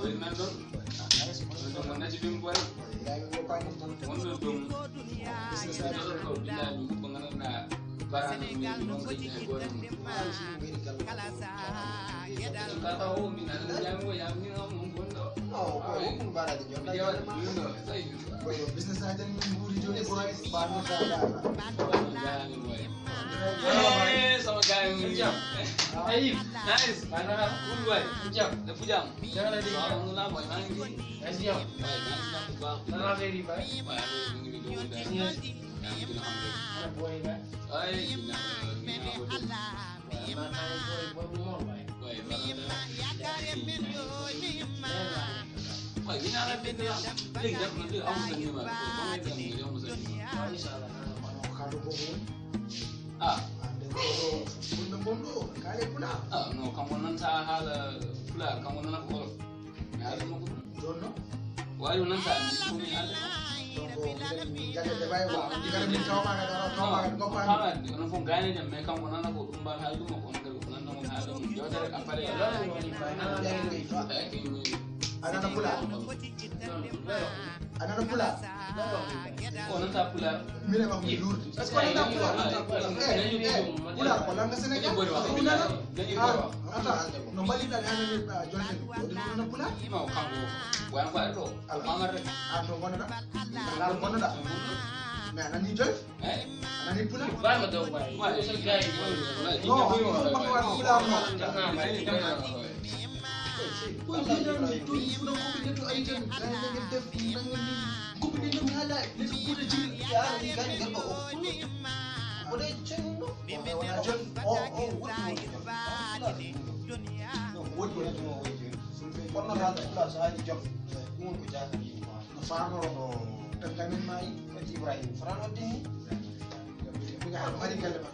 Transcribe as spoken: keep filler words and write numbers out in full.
Waynan ɗon. Ɗum wonnati ɗum boy. Wonno ɗum. Ɗo ko bilaali ko ganduɗa barano mi ɗon ko jey goto. Kala sa gedal. Kata o min Allah jamo yam ni on on gondo. No, ko ɗum barade jom. Jawa ɗum ɗo. Ko business aji min mburi joni ko ba no sa. Jaani boy. Eh, sama gars yi mu ngi jàmm. Ayib. Nice. Maanaam. Cool waay. Mu jàmm. Def jàmm. Jàmm la di. Waaw, mu la mooy maa ngi nii. Yaa ngi si jàmm. Waaye maa ngi sant bu baax. Nan la affaire yi, baay? Waaye affaire yi mu ngi nii doomu ndey. Yaa ngi gën a xam rek. Ana booy yi, baay? Waaye ginnaaw ginnaaw ko def. Waaye maa ngi booy booy bu mool, baay. Waaye bala nga. Waaye ginnaaw rek dëgg la. Léegi def na léegi amul sa numéro. Ba ngay dem nga jox ma sa numéro. Waaw, incha Allah. Ah. Ande ko ɗo, ɗum ɗo gonɗo, kaale pulaar. Ah, non, kanko nanta haala pulaar, kanko nana ko wolof. Mi haala ɗum ko ɗum. Ɗon no? Waawi o nanta, mi ko mi haala. Donc, minen min gade ɓe mbawi wa, min gade min tawma gade, tawma gade, goppa. Tawma gade, onon fof gayne jam, mais kanko nana ko ɗum mbaal haala ɗum, ko on kadi ko nanta mo haala ɗum. Yewtere kam pare. Ɗon woni fayda. Eh, kay mi. A nana pulaar? A nana pulaar? O nanta pulaar. Mine ma mi luurde. Est-ce que a nana pulaar? Eh, eh, pulaar ko langa Sénégal. Ko nana? Ah, attends, no mbaliɗa nana ni, ah, jonde ni. O ɗum nana pulaar? Non, kanko. Wayan ko ari ɗo. Alhamdulillah. Ah, to gonɗa? Ngal gonɗa? Mais a nani joy? Eh? A nani pulaar? Baal ma daw, baay. Waaye, so gars yi, non, non, non, pulaar, non. Ko jiiɗa mi toon fuɗa ko ɓe neɗɗo ay tan, gayna ngel def, nangam ni. Ko ɓe neɗɗo mi haala, neɗɗo ɓuuɗa jiri. Yaa, ni gayna ngel ɗo o. O de cenno, o wona jon, o, o woni woni. Woni woni mo woni. Kono haala pulaar so haali jom, ɗum ko jaaka. No faarnoro no tangamin maayi. Kadi Ibrahima, Faraan waɗde ni. Mi ga haɗo mari galle ma.